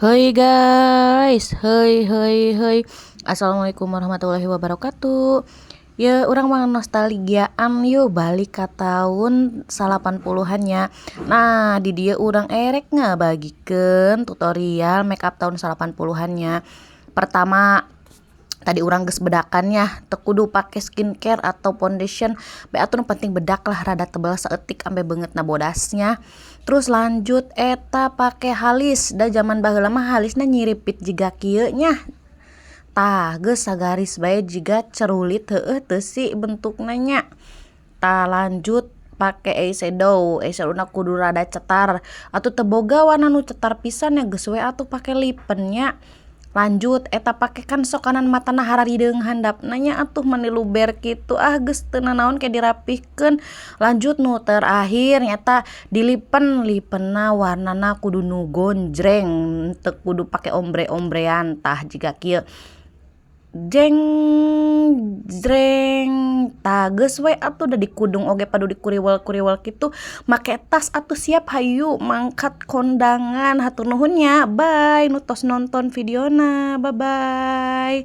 Hey guys, hey hey hey. Assalamualaikum warahmatullahi wabarakatuh. Ya, urang mah nostalgiaan yuk, balik ke tahun 80-an nya. Nah, di dieu urang erek ngabagikeun tutorial makeup tahun 80-an nya. Pertama, tadi urang geus bedakan ya, teu kudu pake skincare atau foundation bae atuh, nu penting bedak lah rada tebel saeutik ambe beungeutna bodas nya. Terus lanjut eta pake halis, da zaman baheula mah halisna nyiripit jiga kieu nya. Tah, geus sagaris bae jiga cerulit, heueuh teu sih bentukna nya? Tah, lanjut pake eyeshadow, eyeshadowna kudu rada cetar atuh. Teu boga warna nu cetar pisan ya, geus we atuh pake lipen nya. Lanjut eta pake, kan sok kanan matana hararideung handapna nya atuh, mani luber kitu. Ah, geus teu nanaon ke dirapihkeun. Lanjut nu terakhir nyaeta dilipen, lipenna warnana kudu nu gonjreng, teu kudu pake ombre-ombrean. Tah, jiga kieu, jeng jreng. Tah, geus we atuh, da di kudung oge padu dikuriwel-kuriwel kitu, make tas atuh, siap hayu mangkat kondangan. Hatur nuhun nya, bye, nu tos nonton videona, bye bye.